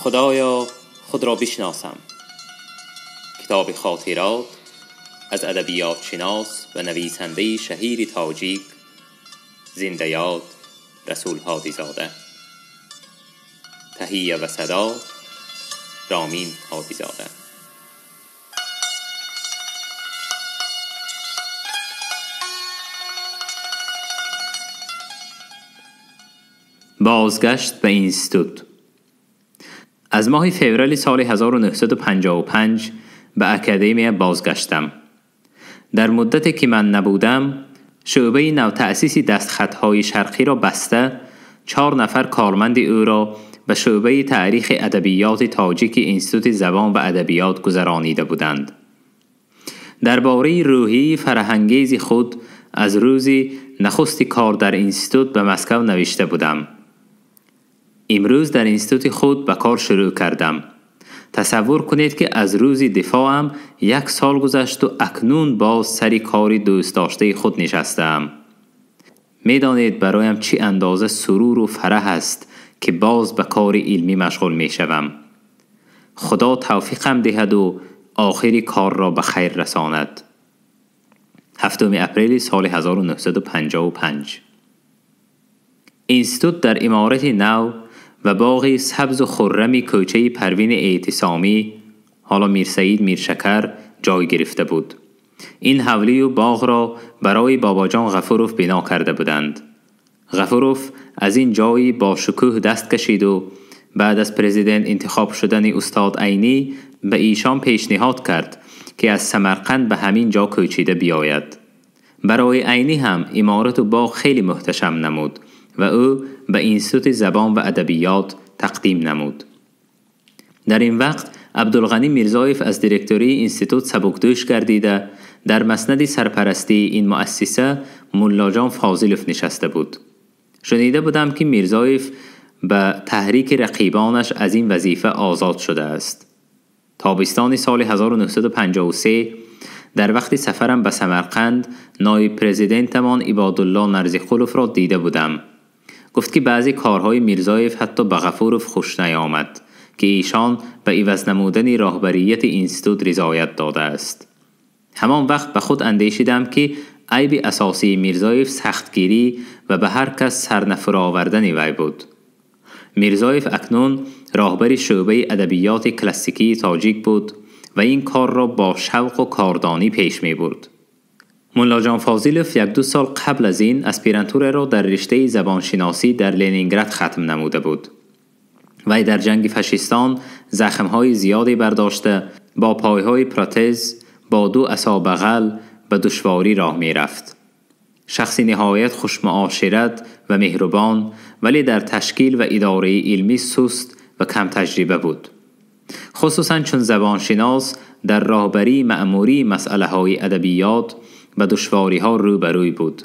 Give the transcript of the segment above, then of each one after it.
خدایا خود را بشناسم. کتاب خاطرات از ادبیات شناس و نویسنده شهیر تاجیک زنده یاد رسول هادیزاده. تهیه و صدا رامین هادیزاده. بازگشت به اینستیتوت. از ماه فوریه سال 1955 به اکادمی بازگشتم. در مدتی که من نبودم، شعبه نوتأسیس دستخط‌های شرقی را بسته، 4 نفر کارمند او را به شعبه تاریخ ادبیات تاجیک اینستیتوت زبان و ادبیات گذرانیده بودند. درباره روحی فرهنگیز خود از روز نخست کار در اینستیتوت به مسکو نوشته بودم. امروز در اینستیتوت خود به کار شروع کردم. تصور کنید که از روز دفاعم 1 سال گذشت و اکنون باز سر کار دوست داشته خود نشستم. میدانید برایم چی اندازه سرور و فرح است که باز به کار علمی مشغول می شوم. خدا توفیقم دهد و آخری کار را به خیر رساند. 7 اپریل سال 1955. اینستیتوت در عمارت نو و باغ سبز و خرم کوچه پروین اعتصامی، حالا میرسعید میرشکر، جای گرفته بود. این حولی و باغ را برای باباجان غفوروف بنا کرده بودند. غفوروف از این جایی با شکوه دست کشید و بعد از پرزیدنت انتخاب شدن استاد عینی به ایشان پیشنهاد کرد که از سمرقند به همین جا کوچیده بیاید. برای عینی هم عمارت و باغ خیلی محتشم نمود و او به اینستیتوت زبان و ادبیات تقدیم نمود. در این وقت عبدالغنی میرزایف از دیرکتوری اینستیتوت سبکدوش گردیده، در مسند سرپرستی این مؤسسه ملاجان فاضلوف نشسته بود. شنیده بودم که میرزایف به تحریک رقیبانش از این وظیفه آزاد شده است. تابستان سال 1953 در وقت سفرم به سمرقند نایب پرزیدنتمان عبادالله نرزیقلوف را دیده بودم. گفت که بعضی کارهای میرزایف حتی به غفوروف خوش نیامد که ایشان به عوض نمودن راهبریت اینستیتوت رضایت داده است. همان وقت به خود اندیشیدم که عیب اساسی میرزایف سختگیری و به هر کس سرنفر آوردن وی بود. میرزایف اکنون راهبر شعبه ادبیات کلاسیکی تاجیک بود و این کار را با شوق و کاردانی پیش می برد. ملاجان فاضلوف 1-2 سال قبل از این اسپیرانتور را در رشته زبانشناسی در لنینگراد ختم نموده بود. وی در جنگ فاشیستان زخم‌های زیادی برداشته، با پایهای پروتز، با 2 عصا بغل به دشواری راه می رفت. شخصی نهایت خوشمعاشرت و مهربان، ولی در تشکیل و اداره علمی سست و کم تجربه بود. خصوصا چون زبانشناس در راهبری مأموری مسئله های ادبیات به دشواری ها روبروی بود.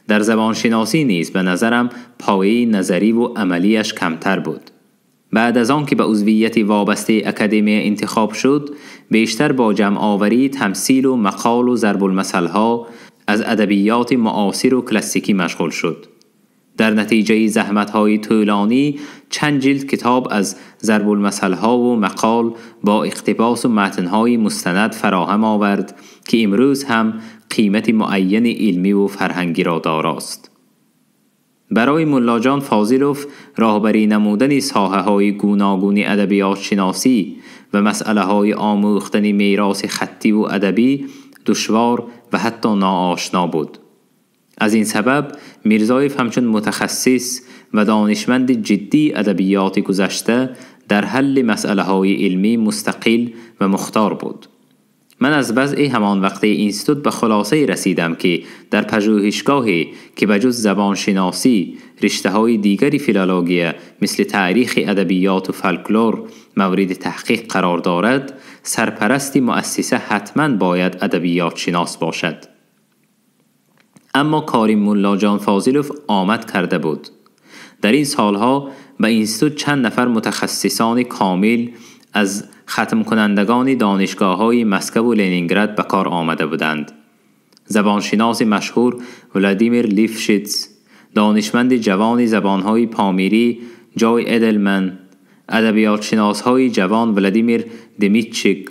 در زبانشناسی نیز به نظرم پایه نظری و عملیش کمتر بود. بعد از آن که به عضویت وابسته اکادمی انتخاب شد، بیشتر با جمع آوری تمثیل و مقال و ضرب المثل ها از ادبیات معاصر و کلاسیکی مشغول شد. در نتیجه زحمت‌های طولانی چند جلد کتاب از ضرب المثل‌ها و مقال با اقتباس و متن‌های مستند فراهم آورد که امروز هم قیمت معین علمی و فرهنگی را داراست. برای ملاجان فاضلوف راهبری نمودن ساحه‌های گوناگون ادبیات شناسی و مسئله‌های آموختن میراث خطی و ادبی دشوار و حتی ناآشنا بود. از این سبب میرزایف همچون متخصص و دانشمند جدی ادبیات گذشته در حل مسئله های علمی مستقل و مختار بود. من از وضع همان وقت اینستیتوت به خلاصه رسیدم که در پژوهشگاهی که به جز زبانشناسی رشته های دیگری فیلولوژی مثل تاریخ ادبیات و فولکلور مورد تحقیق قرار دارد، سرپرست مؤسسه حتما باید ادبیات شناس باشد. اما کاری ملاجان فاضلوف آمد کرده بود. در این سالها به اینستیتوت چند نفر متخصصان کامل از ختم کنندگان دانشگاه‌های مسکو و لنینگراد به کار آمده بودند. زبانشناس مشهور ولادیمیر لیفشیتس، دانشمند جوان زبان‌های پامیری جای ادلمن، ادبیات های جوان ولادیمیر دمیتچیک،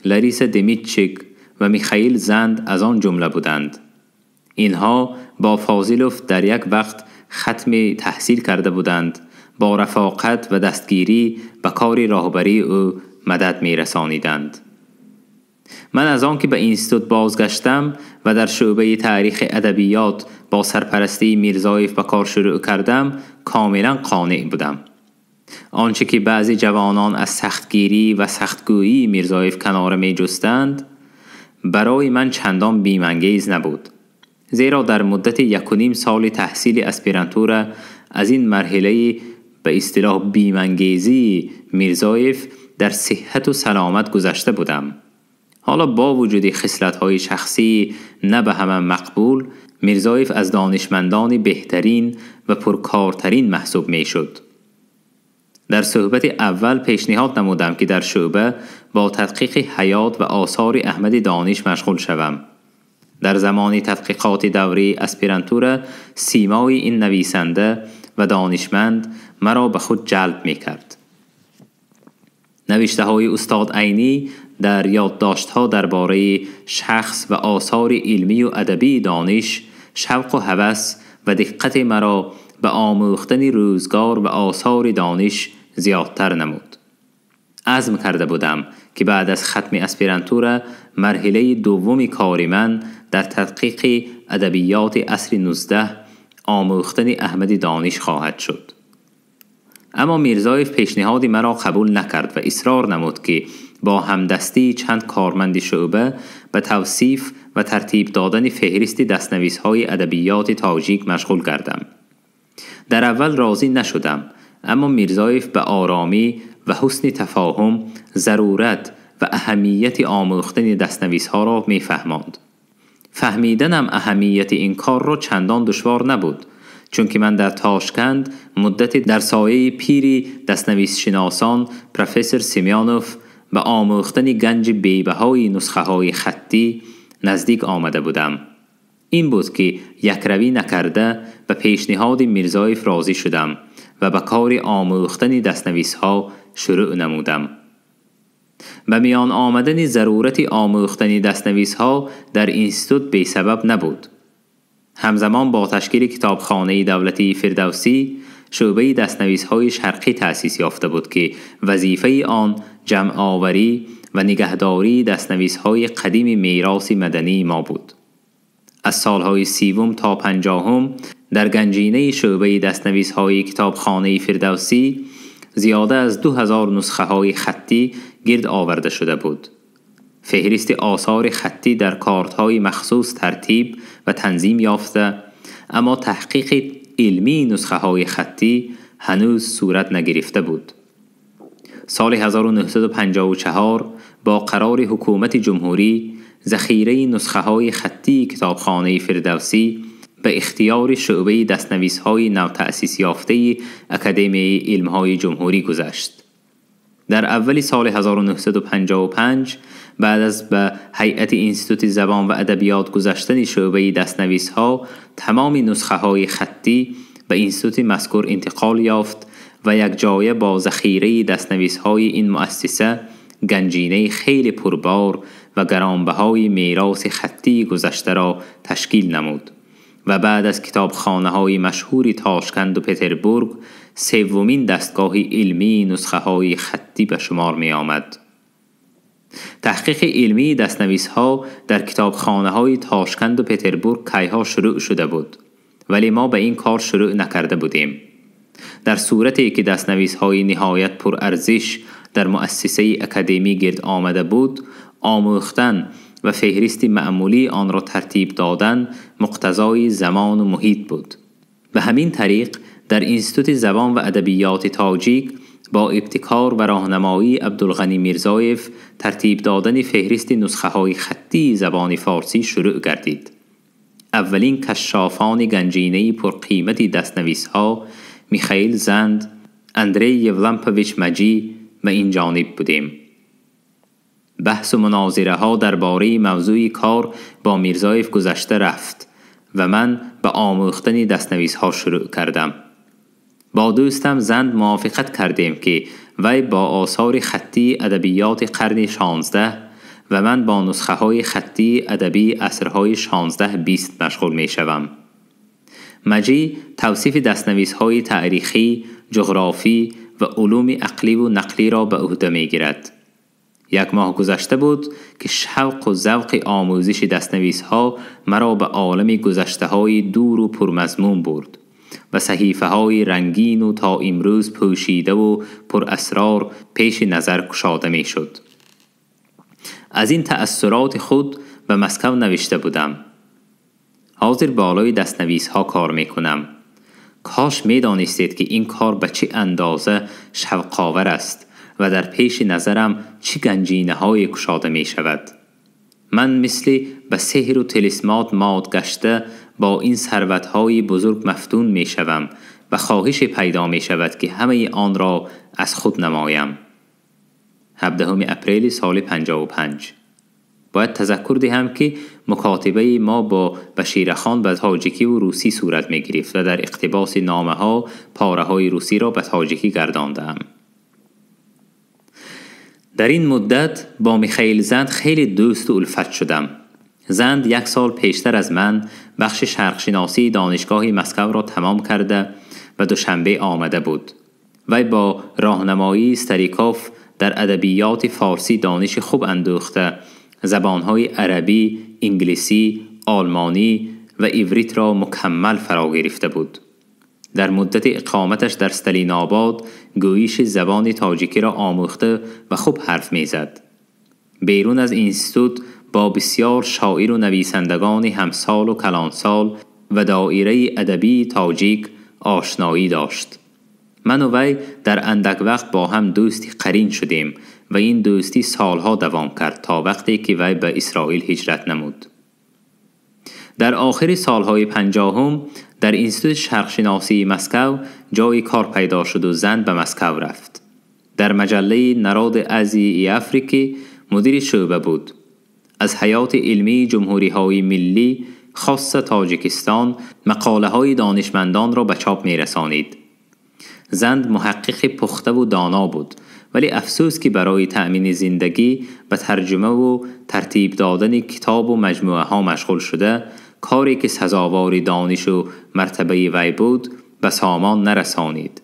لاریسا دمیتچیک و میخائیل زند از آن جمله بودند. اینها با فاضلوف در یک وقت ختم تحصیل کرده بودند، با رفاقت و دستگیری به کار راهبری او مدد می رسانیدند. من از آن که به اینستیتوت بازگشتم و در شعبه تاریخ ادبیات با سرپرستی میرزایف به کار شروع کردم کاملا قانع بودم. آنچه که بعضی جوانان از سختگیری و سختگویی میرزایف کناره می جستند برای من چندان بیمانگیز نبود، زیرا در مدت 1.5 سال تحصیل اسپیرانتورا از این مرحله به اصطلاح بیمانگیزی میرزایف در صحت و سلامت گذشته بودم. حالا با وجود خصلت‌های شخصی نه به همه مقبول، میرزایف از دانشمندان بهترین و پرکارترین محسوب میشد. در صحبت اول پیشنهاد نمودم که در شعبه با تدقیق حیات و آثار احمد دانش مشغول شوم. در زمان تدقیقات دوره اسپیرانتورا سیمای این نویسنده و دانشمند مرا به خود جلب میکرد. نوشته های استاد عینی در یادداشت‌ها درباره شخص و آثار علمی و ادبی دانش، شوق و هوس و دقت مرا به آموختن روزگار و آثار دانش زیادتر نمود. عزم کرده بودم که بعد از ختم اسپیرانتورا مرحله دوم کار من در تدقیق ادبیات عصر 19 آموختن احمد دانش خواهد شد. اما میرزایف پیشنهاد مرا قبول نکرد و اصرار نمود که با همدستی چند کارمند شعبه به توصیف و ترتیب دادن فهرست دستنویس‌های ادبیات تاجیک مشغول گردم. در اول راضی نشدم، اما میرزایف به آرامی و حسن تفاهم ضرورت و اهمیت آموختن دستنویس‌ها را می‌فهماند. فهمیدنم اهمیت این کار را چندان دشوار نبود، چون که من در تاشکند مدت در سایه پیری دستنویس شناسان پروفسور سیمیانوف به آموختن گنج بی‌بهای نسخه های خطی نزدیک آمده بودم. این بود که یکروی نکرده به پیشنهاد میرزایف راضی شدم و به کار آموختن دستنویس ها شروع نمودم. به میان آمدن ضرورت آموختن دستنویس ها در اینستیتوت بی سبب نبود. همزمان با تشکیل کتابخانه دولتی فردوسی، شعبه دستنویس های شرقی تأسیس یافته بود که وظیفه آن جمع آوری و نگهداری دستنویس های قدیم میراث مدنی ما بود. از سالهای 30 تا 50 در گنجینه شعبه دستنویس های کتابخانه فردوسی زیاده از 2000 نسخه های خطی گرد آورده شده بود. فهرست آثار خطی در کارت های مخصوص ترتیب و تنظیم یافته، اما تحقیق علمی نسخه های خطی هنوز صورت نگرفته بود. سال 1954 با قرار حکومت جمهوری ذخیره نسخه های خطی کتابخانه فردوسی به اختیار شعبه دستنویس های نو تأسیس یافته اکادمی علم های جمهوری گذشت. در اول سال 1955 بعد از به هیئت اینستیتوت زبان و ادبیات گذشتن شعبه دستنویس ها، تمام نسخه های خطی به اینستیتوت مذکور انتقال یافت و یک جایه با ذخیره دستنویس های این مؤسسه گنجینه خیلی پربار و گرانبهای میراث خطی گذشته را تشکیل نمود و بعد از کتابخانه های مشهور تاشکند و پتربورگ سومین دستگاه علمی نسخه های خطی به شمار می آمد. تحقیق علمی دستنویس ها در کتابخانه های تاشکند و پتربورگ کیها شروع شده بود، ولی ما به این کار شروع نکرده بودیم. در صورتی که دستنویس های نهایت پرارزش در مؤسسه اکادمی گرد آمده بود، آموختن و فهرست معمولی آن را ترتیب دادن مقتضای زمان و محیط بود. به همین طریق در اینستیتوت زبان و ادبیات تاجیک با ابتکار و راهنمایی عبدالغنی میرزایف ترتیب دادن فهرست نسخه های خطی زبان فارسی شروع گردید. اولین کشافان گنجینه پرقیمت دستنویس ها میخائیل زند، اندری یولامپویچ مجی و این جانب بودیم. بحث و مناظره ها درباره موضوع کار با میرزایف گذشته رفت و من به آموختن دستنویس ها شروع کردم. با دوستم زند موافقت کردیم که وی با آثار خطی ادبیات قرن 16 و من با نسخه های خطی ادبی عصرهای 16-20 مشغول می شوم. مجی توصیف دستنویس های تاریخی، جغرافی و علوم عقلی و نقلی را به عهده می گیرد. یک ماه گذشته بود که شوق و ذوق آموزش دستنویس ها مرا به عالم گذشته های دور و پرمضمون برد و صحیفه های رنگین و تا امروز پوشیده و پر اسرار پیش نظر کشاده می شد. از این تأثرات خود به مسکو نوشته بودم. حاضر بالای دستنویس ها کار می کنم. کاش می دانستید که این کار به چه اندازه شوق‌آور است و در پیش نظرم چه گنجینه های کشاده می شود. من مثل به سحر و طلسمات مات گشته با این ثروت های بزرگ مفتون می شوم و خواهش پیدا می شود که همه آن را از خود نمایم. 17 اپریل سال 55. باید تذکر دهم که مکاتبه ما با بشیرخان به تاجیکی و روسی صورت می گرفت و در اقتباس نامه ها پاره های روسی را به تاجیکی گرداندم. در این مدت با میخائیل زند خیلی دوست و الفت شدم. زند یک سال پیشتر از من بخش شرقشناسی دانشگاه مسکو را تمام کرده و دوشنبه آمده بود. وی با راهنمایی ستریکوف در ادبیات فارسی دانش خوب اندوخته، زبانهای عربی، انگلیسی، آلمانی و عبریت را مکمل فرا گرفته بود. در مدت اقامتش در ستالین آباد گویش زبان تاجیکی را آموخته و خوب حرف میزد. بیرون از اینستیتوت با بسیار شاعر و نویسندگان همسال و کلانسال و دایره ادبی تاجیک آشنایی داشت. من و وی در اندک وقت با هم دوستی قرین شدیم و این دوستی سالها دوام کرد تا وقتی که وی به اسرائیل هجرت نمود. در آخر سالهای 50 در اینستیتوت شرقشناسی مسکو جای کار پیدا شد و زن به مسکو رفت. در مجله نراد ازی افریقی مدیر شعبه بود. از حیات علمی جمهوری های ملی خاص تاجیکستان مقاله های دانشمندان را به چاپ می رسانید. زند محقق پخته و دانا بود، ولی افسوس که برای تأمین زندگی به ترجمه و ترتیب دادن کتاب و مجموعه ها مشغول شده، کاری که سزاوار دانش و مرتبه وی بود به سامان نرسانید.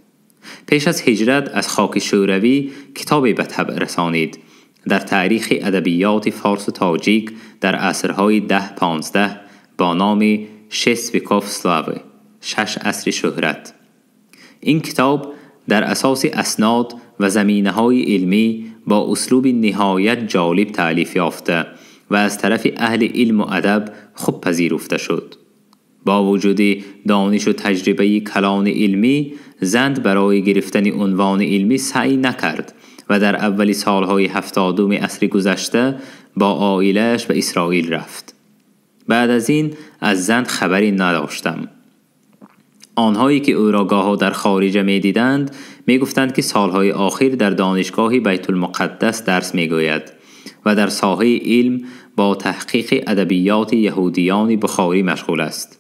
پیش از هجرت از خاک شوروی کتابی به طبع رسانید در تاریخ ادبیات فارس و تاجیک در عصرهای 10-15 با نام شش وکاف سلاوه، 6 عصر شهرت. این کتاب در اساس اسناد و زمینه‌های علمی با اسلوب نهایت جالب تألیف یافته و از طرف اهل علم و ادب خوب پذیرفته شد. با وجود دانش و تجربه کلان علمی، زند برای گرفتن عنوان علمی سعی نکرد و در اول سالهای 70 عصر گذشته با عائله‌اش به اسرائیل رفت. بعد از این از زند خبری نداشتم. آنهایی که او را گاها در خارج می دیدند می گفتند که سالهای آخر در دانشگاه بیت المقدس درس می گوید و در ساحه علم با تحقیق ادبیات یهودیان بخاری مشغول است.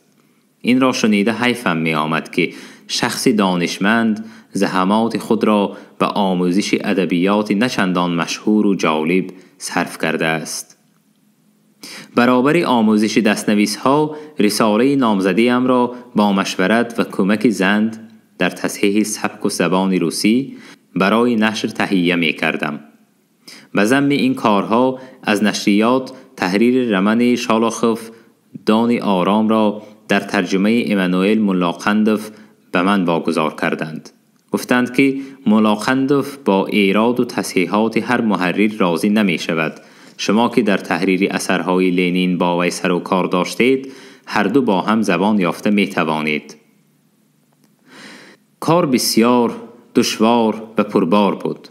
این را شنیده حیفم می آمد که شخص دانشمند زحمات خود را به آموزش ادبیات نچندان مشهور و جالب صرف کرده است. برابر آموزش دستنویس ها رساله نامزدی ام را با مشورت و کمک زند در تصحیح سبک و زبان روسی برای نشر تهیه می کردم. به ضمن این کارها از نشریات تحریر رمن شالاخوف دان آرام را در ترجمه ایمانوئل ملاقندوف به من واگذار کردند. گفتند که ملاقندوف با ایراد و تصحیحات هر محرر راضی نمی شود. شما که در تحریر اثرهای لنین با وی سر و کار داشتید، هر دو با هم زبان یافته می توانید. کار بسیار دشوار و پربار بود.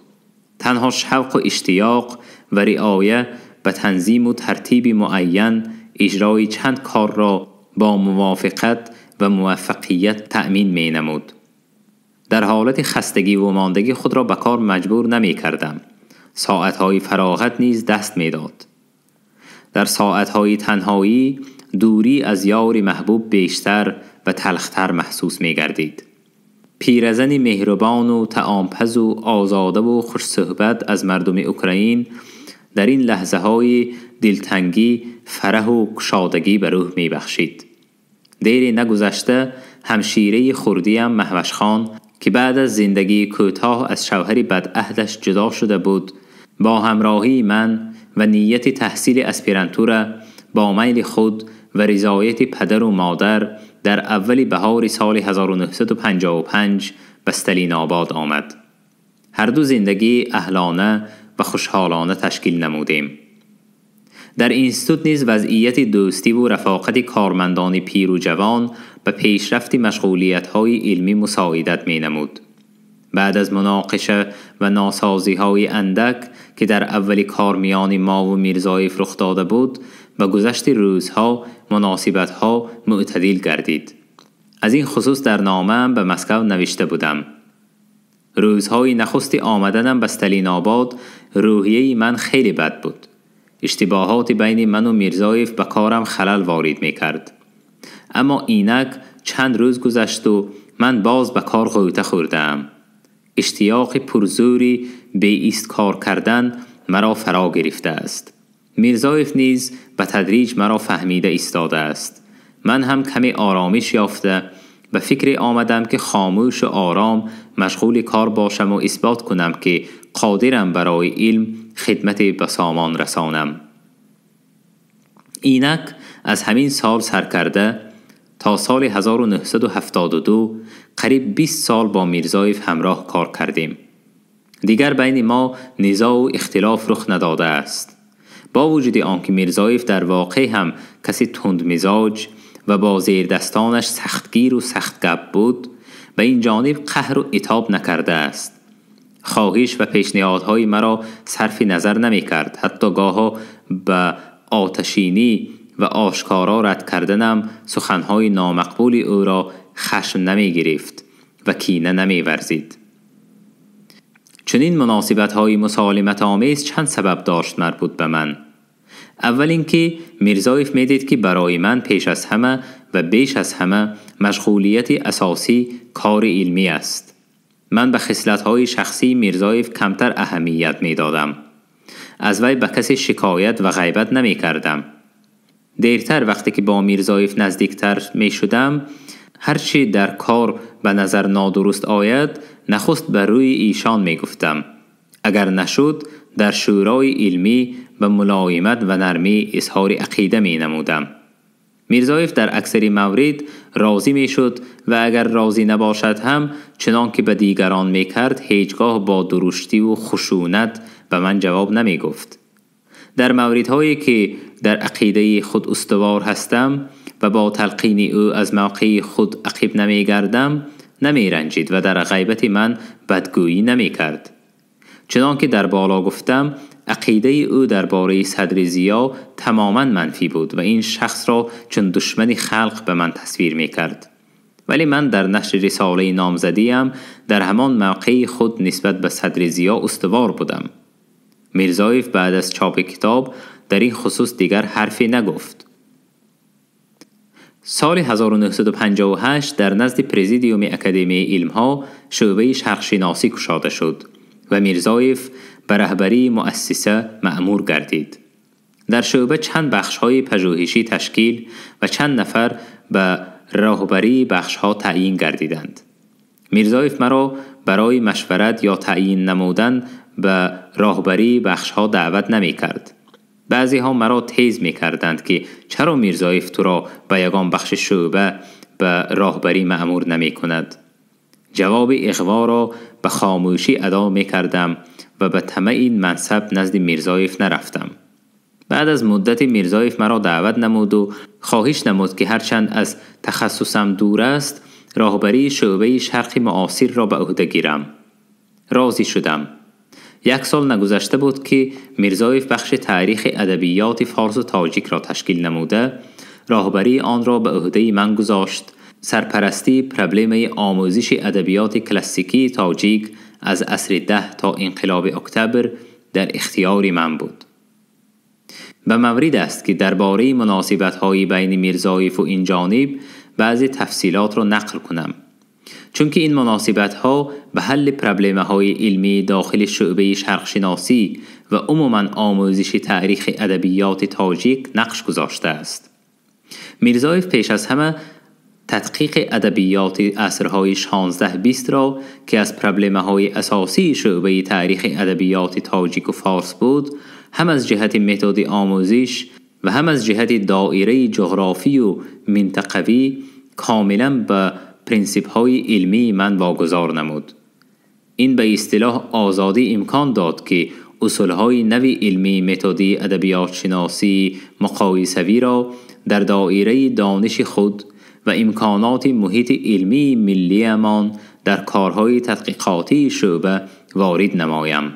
تنها شوق و اشتیاق و رعایه به تنظیم و ترتیب معین اجرای چند کار را با موافقت و موفقیت تأمین می نمود. در حالت خستگی و ماندگی خود را به کار مجبور نمی کردم. ساعتهای فراغت نیز دست می داد. در ساعتهای تنهایی دوری از یار محبوب بیشتر و تلختر محسوس می گردید. پیرزنی مهربان و طعامپز و آزاده و خوش صحبت از مردم اوکراین در این لحظه های دلتنگی فرح و کشادگی به روح می بخشید. دیری نگذشته همشیره خردیم مهوش خان که بعد از زندگی کوتاه از شوهر بدعهدش جدا شده بود، با همراهی من و نیت تحصیل اسپیرانتورا با میل خود و رضایت پدر و مادر در اول بهار سال 1955 به استالین آباد آمد. هر دو زندگی اهلانه و خوشحالانه تشکیل نمودیم. در اینستیتوت نیز وضعیت دوستی و رفاقت کارمندان پیر و جوان به پیشرفت مشغولیت‌های علمی مساعدت می‌نمود. بعد از مناقشه و ناسازی‌های اندک که در اول کار میان ما و میرزایف رخ داده بود، با گذشت روزها مناسبت‌ها معتدل گردید. از این خصوص در نامه‌ام به مسکو نوشته بودم. روزهای نخست آمدنم به استالین آباد روحیه من خیلی بد بود. اشتباهات بین من و میرزایف به کارم خلل وارد میکرد. اما اینک چند روز گذشت و من باز به کار غوطه خوردم. اشتیاق پرزوری به ایست کار کردن مرا فرا گرفته است. میرزایف نیز به تدریج مرا فهمیده ایستاده است. من هم کمی آرامش یافته به فکر آمدم که خاموش و آرام مشغول کار باشم و اثبات کنم که قادرم برای علم خدمت به سامان رسانم. اینک از همین سال سرکرده تا سال 1972 قریب 20 سال با میرزایف همراه کار کردیم. دیگر بین ما نزاع و اختلاف رخ نداده است. با وجود آنکه میرزایف در واقع هم کسی تند مزاج و با زیر دستانش سختگیر و سختگپ بود، به این جانب قهر و عتاب نکرده است. خواهش و پیشنهادهای مرا صرف نظر نمی کرد. حتی گاها به آتشینی و آشکارا رد کردنم سخنهای نامقبول او را خشم نمی گرفت و کینه نمی ورزید. چنین مناسبت‌های مسالمت آمیز چند سبب داشت مربوط به من. اول اینکه میرزایف میدید که برای من پیش از همه و بیش از همه مشغولیت اساسی کار علمی است. من به خصلت‌های شخصی میرزایف کمتر اهمیت میدادم. از وی به کسی شکایت و غیبت نمی‌کردم. دیرتر وقتی که با میرزایف نزدیکتر می‌شدم، هرچی در کار به نظر نادرست آید نخست بر روی ایشان می‌گفتم. اگر نشد در شورای علمی به ملایمت و نرمی اظهار عقیده می نمودم. میرزایف در اکثر مورد راضی می شد و اگر راضی نباشد هم چنان که به دیگران می کرد هیچگاه با درشتی و خشونت به من جواب نمی گفت. در موردهایی که در عقیده خود استوار هستم و با تلقین او از موقع خود عقب نمی گردم نمی رنجید و در غیبت من بدگویی نمی کرد. چنان که در بالا گفتم عقیده او درباره صدر ضیا تماما منفی بود و این شخص را چون دشمن خلق به من تصویر می کرد. ولی من در نشر رساله نامزدیم در همان موقع خود نسبت به صدر ضیا استوار بودم. میرزایف بعد از چاپ کتاب در این خصوص دیگر حرفی نگفت. سال 1958 در نزد پرزیدیوم اکادمی علمها شعبه شرقشناسی گشاده شد و میرزایف به رهبری مؤسسه مأمور گردید. در شعبه چند بخش‌های پژوهشی تشکیل و چند نفر به راهبری بخش‌ها تعیین گردیدند. میرزایف مرا برای مشورت یا تعیین نمودن به راهبری بخش‌ها دعوت نمی‌کرد. بعضی ها مرا تیز می‌کردند که چرا میرزایف تو را به یگان بخش شعبه به راهبری مأمور نمی‌کند. جواب اغوا را به خاموشی ادا می‌کردم و به طمع این منصب نزد میرزایف نرفتم. بعد از مدت میرزایف مرا دعوت نمود و خواهش نمود که هرچند از تخصصم دور است راهبری شعبه شرق معاصر را به عهده گیرم. راضی شدم. یک سال نگذشته بود که میرزایف بخش تاریخ ادبیات فارس و تاجیک را تشکیل نموده راهبری آن را به عهده من گذاشت. سرپرستی پرابلم آموزش ادبیات کلاسیکی تاجیک از عصر 10 تا انقلاب اکتبر در اختیار من بود. به مورد است که درباره مناسبت‌های بین میرزایف و این جانب بعضی تفصیلات را نقل کنم. چون این مناسبت ها به حل پرابلمه های علمی داخل شعبه شرقشناسی و عموما آموزش تاریخ ادبیات تاجیک نقش گذاشته است. میرزایف پیش از همه تدقیق ادبیات عصرهای 16-20 را که از پرابلمه های اساسی شعبه تاریخ ادبیات تاجیک و فارس بود، هم از جهت متد آموزش و هم از جهت دایره جغرافی و منطقوی کاملا به پرینسیپ های علمی من واگذار نمود. این به اصطلاح آزادی امکان داد که اصول های نوی علمی متدی ادبیات شناسی مقایسوی را در دایره دانش خود و امکانات محیط علمی ملی امان در کارهای تحقیقاتی شعبه وارد نمایم.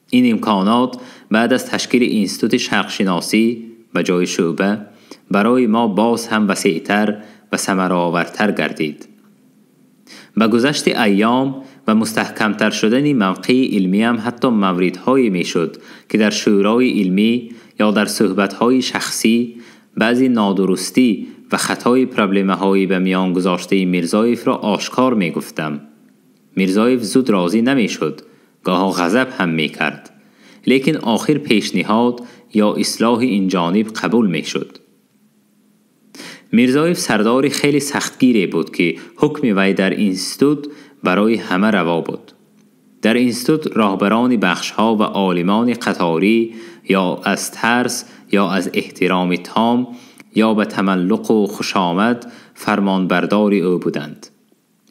این امکانات بعد از تشکیل اینستیتوت شرق شناسی به جای شعبه برای ما باز هم وسیعتر و ثمرآورتر گردید. به گذشت ایام و مستحکمتر شدن موقع علمی هم حتی موردهایی میشد که در شورای علمی یا در صحبت‌های شخصی بعضی نادرستی و خطای پرابلمه هایی به میان گذاشته میرزایف را آشکار می گفتم. میرزایف زود راضی نمی شد، گاه غضب هم می کرد، لیکن آخر پیشنهاد یا اصلاح این جانب قبول می شد. میرزایف سردار خیلی سختگیری بود که حکم وی در اینستیتوت برای همه روا بود. در اینستیتوت راهبران بخشها و عالمان قطاری یا از ترس یا از احترام تام یا به تملق و خوشامد فرمانبردار او بودند.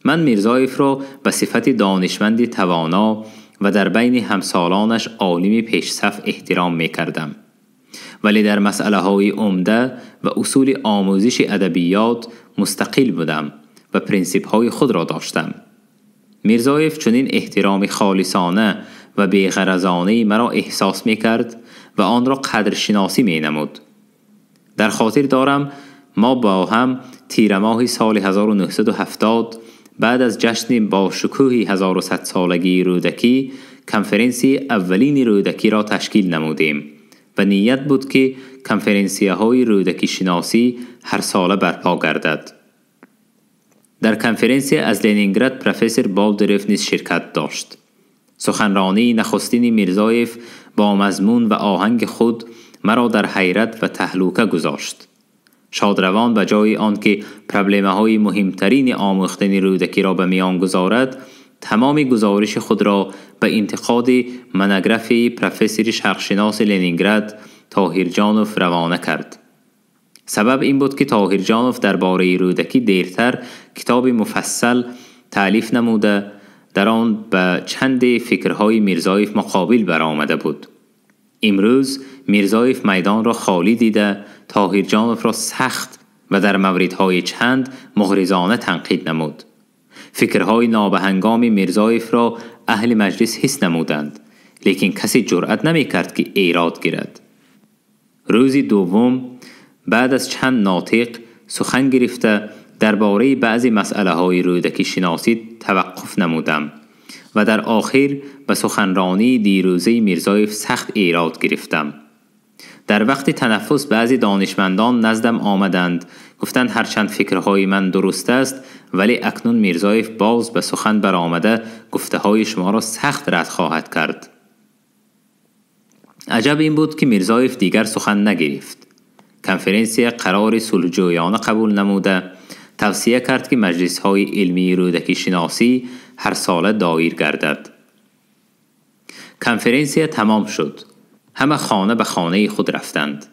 من میرزایف را به صفت دانشمند توانا و در بین همسالانش عالم پیشصف احترام می کردم، ولی در مسئله های عمده و اصول آموزش ادبیات مستقل بودم و پرینسیپ های خود را داشتم. میرزایف چنین احترام خالصانه و بی‌غرضانه مرا احساس می کرد و آن را قدرشناسی می نمود. در خاطر دارم ما با هم تیر ماه سال 1970 بعد از جشن با شکوه 1100 سالگی رودکی کنفرانس اولین رودکی را تشکیل نمودیم و نیت بود که کنفرانسیه های رودکی شناسی هر ساله برپا گردد. در کنفرانس از لنینگراد پروفسور بالدرف نیز شرکت داشت. سخنرانی نخستین میرزایف با مضمون و آهنگ خود مرا در حیرت و تهلوکه گذاشت. شادروان به جای آنکه پرابلمه های مهمترین آموختن رودکی را به میان گذارد، تمام گزارش خود را به انتقاد منوگراف پروفسور شرقشناس لنینگراد طاهرجانوف روانه کرد. سبب این بود که طاهرجانوف درباره رودکی دیرتر کتاب مفصل تألیف نموده، در آن به چند فکرهای میرزایف مقابل برآمده بود. امروز میرزایف میدان را خالی دیده، طاهرجانوف را سخت و در موردهای چند مغرضانه تنقید نمود. فکرهای نابهنگام میرزایف را اهل مجلس حس نمودند، لیکن کسی جرأت نمی کرد که ایراد گیرد. روز دوم بعد از چند ناطق سخن گرفته درباره بعضی مسئله های رودکی شناسی توقف نمودم و در آخر به سخنرانی دیروزه میرزایف سخت ایراد گرفتم. در وقت تنفس بعضی دانشمندان نزدم آمدند، گفتند هرچند فکرهای من درست است، ولی اکنون میرزایف باز به سخن برآمده گفته های شما را سخت رد خواهد کرد. عجب این بود که میرزایف دیگر سخن نگرفت. کنفرانس قرار صلحجویانه قبول نموده توصیه کرد که مجلس های علمی رودکی شناسی هر ساله دایر گردد. کنفرانس تمام شد. همه خانه به خانه خود رفتند.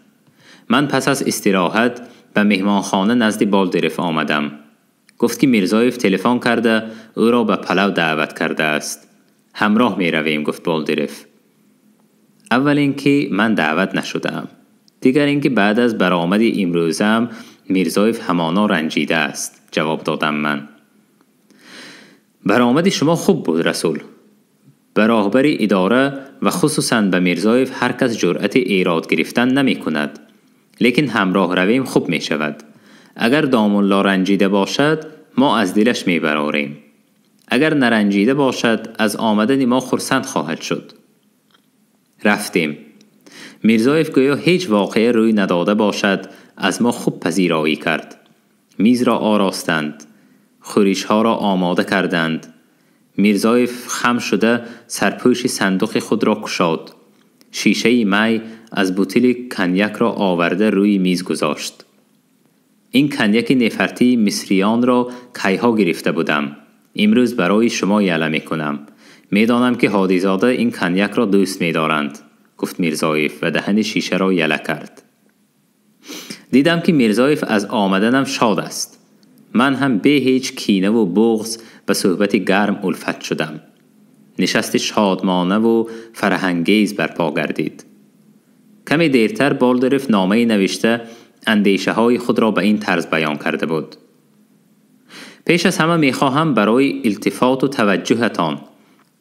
من پس از استراحت به مهمانخانه نزد بالدرف آمدم. گفت که میرزایف تلفن کرده او را به پلو دعوت کرده است. همراه می رویم، گفت بالدرف. اول اینکه من دعوت نشدم. دیگر اینکه بعد از برآمد امروزم میرزایف همانا رنجیده است، جواب دادم من. برآمد شما خوب بود رسول. به راهبر اداره و خصوصا به میرزایف هر کس جرأت ایراد گرفتن نمی کند، لیکن همراه رویم خوب می شود. اگر داملا رنجیده باشد ما از دلش می براریم. اگر نرنجیده باشد از آمدن ما خرسند خواهد شد. رفتیم. میرزایف گویا هیچ واقعه روی نداده باشد از ما خوب پذیرایی کرد. میز را آراستند. خورش ها را آماده کردند. میرزایف خم شده سرپوش صندوق خود را گشاد. شیشه می از بوتل کنیک را آورده روی میز گذاشت. این کنیک نفرتی مصریان را کیها گرفته بودم. امروز برای شما یله می کنم. می دانم که هادیزاده این کنیک را دوست می دارند، گفت میرزایف و دهن شیشه را یله کرد. دیدم که میرزایف از آمدنم شاد است. من هم به هیچ کینه و بغض به صحبت گرم الفت شدم. نشست شادمانه و فرهنگیز برپا گردید. کمی دیرتر بالدرف نامه نوشته اندیشه های خود را به این طرز بیان کرده بود: پیش از همه میخواهم برای التفات و توجهتان،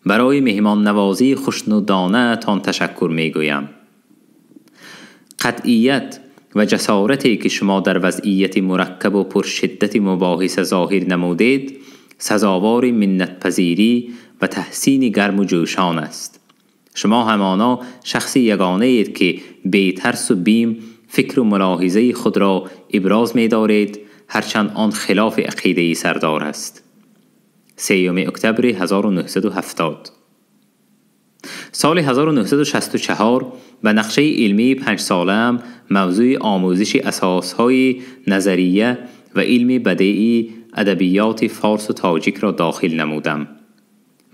برای مهمان نوازی خوشنودانه تان تشکر میگویم. قطعیت و جسارتی که شما در وضعیت مرکب و پرشدت مباحث ظاهر نمودید سزاوار منت پذیری و تحسین گرم و جوشان است. شما همانا شخص یگانه اید که بی ترس و بیم فکر و ملاحظه خود را ابراز می دارید، هرچند آن خلاف عقیده سردار است. 3 اکتبر 1970. سال 1964 به نقشه علمی 5 ساله‌ام موضوع آموزش اساسهای نظریه و علم بدیعی ادبیات فارس و تاجیک را داخل نمودم.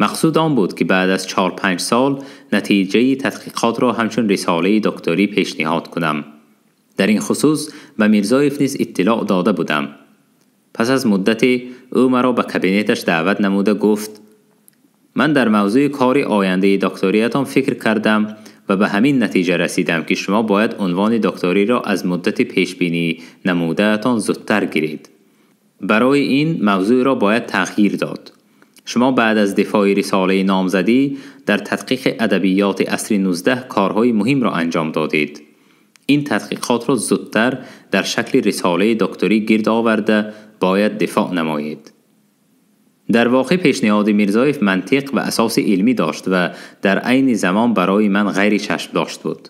مقصود آن بود که بعد از 4-5 سال نتیجه تحقیقات را همچون رساله دکتری پیشنهاد کنم. در این خصوص به میرزایف نیز اطلاع داده بودم. پس از مدتی او مرا به کابینتش دعوت نموده گفت: من در موضوع کار آینده دکتریتان فکر کردم و به همین نتیجه رسیدم که شما باید عنوان دکتری را از مدت پیشبینی نموده‌تان زودتر گیرید. برای این موضوع را باید تغییر داد. شما بعد از دفاع رساله نامزدی در تدقیق ادبیات عصر 19 کارهای مهم را انجام دادید. این تحقیقات را زودتر در شکل رساله دکتری گرد آورده باید دفاع نمایید. در واقع پیشنهاد میرزایف منطق و اساس علمی داشت و در عین زمان برای من غیر چشم داشت بود.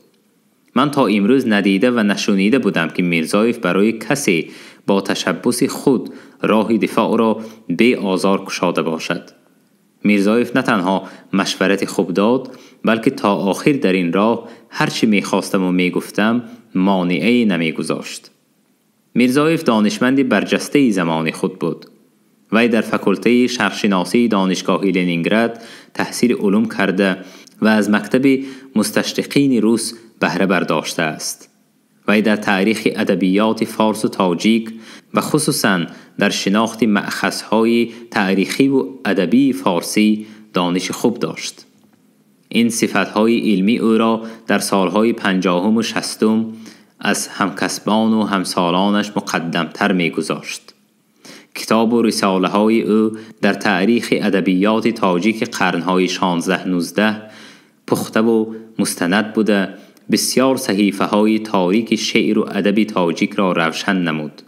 من تا امروز ندیده و نشنیده بودم که میرزایف برای کسی با تشبث خود راه دفاع را بی آزار گشاده باشد. میرزایف نه تنها مشورت خوب داد، بلکه تا آخر در این راه هرچی میخواستم و میگفتم مانعی نمیگذاشت. میرزایف دانشمند برجسته زمان خود بود. وی در فکلته شرقشناسی دانشگاه لنینگراد تحصیل علوم کرده و از مکتب مستشرقین روس بهره برداشته است. وی در تاریخ ادبیات فارس و تاجیک و خصوصا در شناخت مأخذهای تاریخی و ادبی فارسی دانش خوب داشت. این صفتهای علمی او را در سالهای 50 و 60 از همکسبان و همسالانش مقدمتر می‌گذاشت. کتاب و رساله های او در تاریخ ادبیات تاجیک قرنهای 16-19 پخته و مستند بوده، بسیار صحیفه های تاریک شعر و ادب تاجیک را روشن نمود.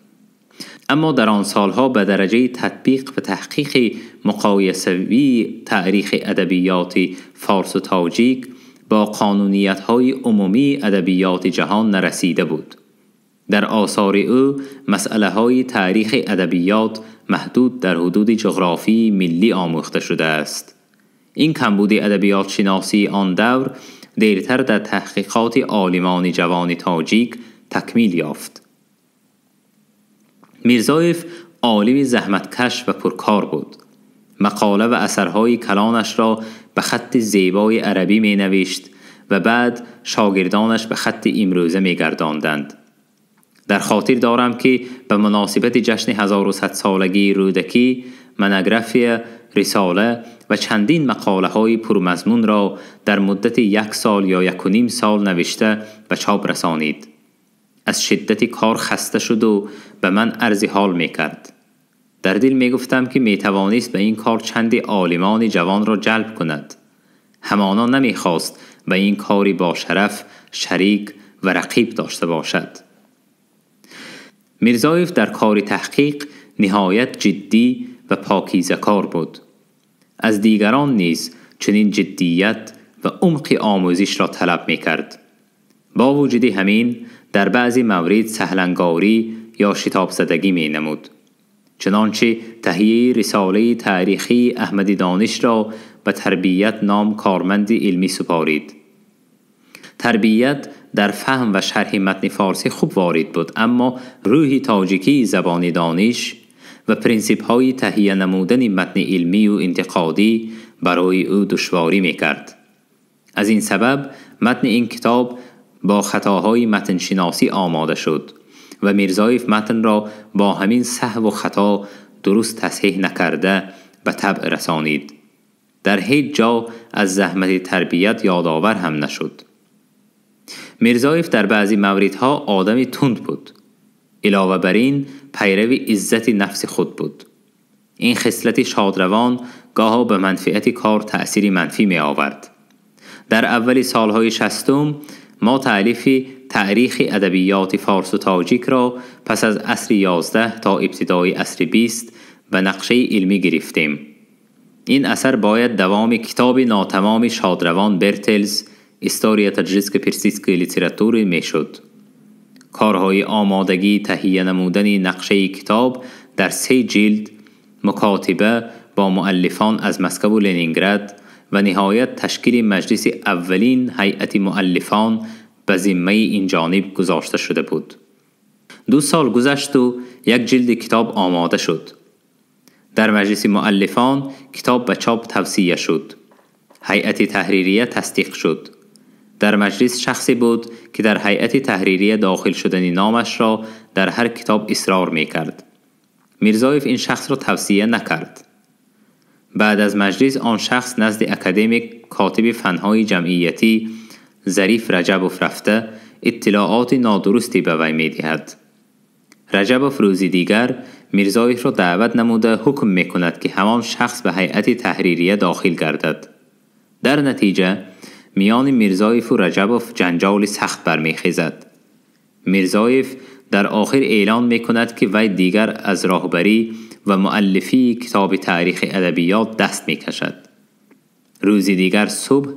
اما در آن سالها به درجه تطبیق و تحقیق مقایسوی تاریخ ادبیات فارس و تاجیک با قانونیت های عمومی ادبیات جهان نرسیده بود. در آثار او مسئله های تاریخ ادبیات محدود در حدود جغرافی ملی آموخته شده است. این کمبود ادبیات شناسی آن دور دیرتر در تحقیقات عالمان جوان تاجیک تکمیل یافت. میرزایف عالم زحمتکش و پرکار بود. مقاله و اثرهای کلانش را به خط زیبای عربی می نوشت و بعد شاگردانش به خط امروزه می گرداندند. در خاطر دارم که به مناسبت جشن 1100 سالگی رودکی، منوگرافی، رساله و چندین مقاله های پرمضمون را در مدت 1 سال یا 1.5 سال نوشته و چاپ رسانید. از شدت کار خسته شد و به من عرض حال می کرد. در دل می گفتم که می توانست به این کار چند عالمان جوان را جلب کند. همانا نمی خواست به این کاری با شرف، شریک و رقیب داشته باشد. میرزایف در کار تحقیق نهایت جدی و پاکیزه کار بود. از دیگران نیز چنین جدیت و عمق آموزش را طلب می کرد. با وجود همین در بعضی مورد سهلنگاری یا شتاب زدگی می نمود. چنانچه تهیه رساله تاریخی احمد دانش را به تربیت نام کارمند علمی سپارید. تربیت در فهم و شرح متن فارسی خوب وارد بود، اما روح تاجیکی زبان دانش و پرینسیپ های تهیه نمودن متن علمی و انتقادی برای او دشواری میکرد. از این سبب متن این کتاب با خطاهای متن شناسی آماده شد و میرزایف متن را با همین سهو و خطا درست تصحیح نکرده به طبع رسانید. در هیچ جا از زحمت تربیت یادآور هم نشد. میرزایف در بعضی موردها آدم تند بود. علاوه بر این پیرو عزت نفس خود بود. این خصلت شادروان گاه به منفعت کار تأثیر منفی می آورد. در اول سالهای 60 ما تألیف تاریخ ادبیات فارس و تاجیک را پس از عصر 11 تا ابتدای عصر 20 به نقشه علمی گرفتیم. این اثر باید دوام کتاب ناتمام شادروان برتلز История таджикской персидской литературы میشد. کارهای آمادگی تهیه نمودن نقشه کتاب در 3 جلد، مکاتبه با مؤلفان از مسکو و لنینگراد و نهایت تشکیل مجلس اولین هیئت مؤلفان به ذمه این جانب گذاشته شده بود. 2 سال گذشت و 1 جلد کتاب آماده شد. در مجلس مؤلفان کتاب به چاپ توصیه شد. هیئت تحریریه تصدیق شد. در مجلس شخصی بود که در هیئت تحریریه داخل شدن نامش را در هر کتاب اصرار می کرد. میرزایف این شخص را توصیه نکرد. بعد از مجلس آن شخص نزد اکادمیک کاتب فنهای جمعیتی ظریف رجبوف رفته اطلاعات نادرستی به وی می دهد. رجبوف روزی دیگر میرزایف را دعوت نموده حکم می کند که همان شخص به هیئت تحریریه داخل گردد. در نتیجه میان میرزایف و رجبوف جنجال سخت برمیخیزد. میرزایف در آخر اعلان میکند که وی دیگر از راهبری و مؤلفی کتاب تاریخ ادبیات دست میکشد. روزی دیگر صبح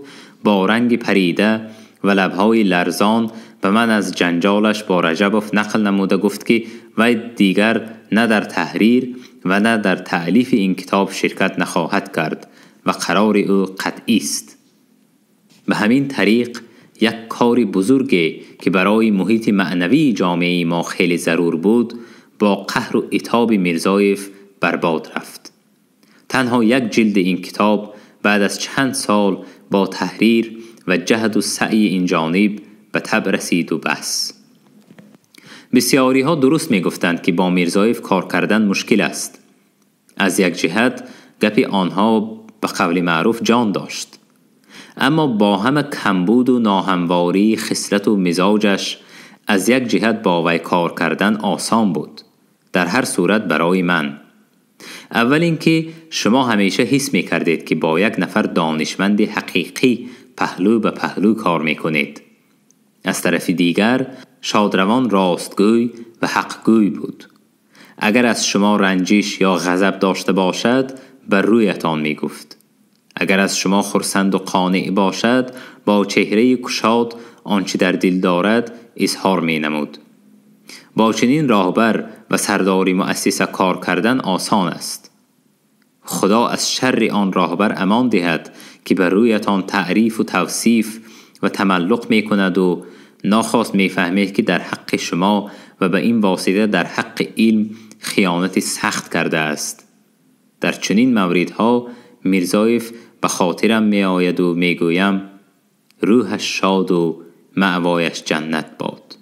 با رنگ پریده و لبهای لرزان به من از جنجالش با رجبوف نقل نموده گفت که وی دیگر نه در تحریر و نه در تألیف این کتاب شرکت نخواهد کرد و قرار او قطعی است. به همین طریق یک کار بزرگی که برای محیط معنوی جامعه ما خیلی ضرور بود با قهر و عتاب میرزایف برباد رفت. تنها 1 جلد این کتاب بعد از چند سال با تحریر و جهد و سعی این جانب به طبع رسید و بس. بسیاری ها درست می گفتند که با میرزایف کار کردن مشکل است. از یک جهت گپ آنها به قول معروف جان داشت، اما با همه کمبود و ناهمواری خصلت و مزاجش از یک جهت با وی کار کردن آسان بود. در هر صورت برای من. اول اینکه شما همیشه حس می کردید که با یک نفر دانشمند حقیقی پهلو به پهلو کار می کنید. از طرف دیگر شادروان راستگوی و حقگوی بود. اگر از شما رنجش یا غضب داشته باشد بر رویتان می گفت. اگر از شما خرسند و قانع باشد با چهره کشاد آنچه در دل دارد اظهار می نمود. با چنین راهبر و سرداری مؤسسه کار کردن آسان است. خدا از شر آن راهبر امان دهد که بر رویتان تعریف و توصیف و تملق می کند و ناخواست می فهمید که در حق شما و به این واسطه در حق علم خیانت سخت کرده است. در چنین موردها میرزایف به خاطرم می آید و می گویم روحش شاد و مأوایش جنت باد.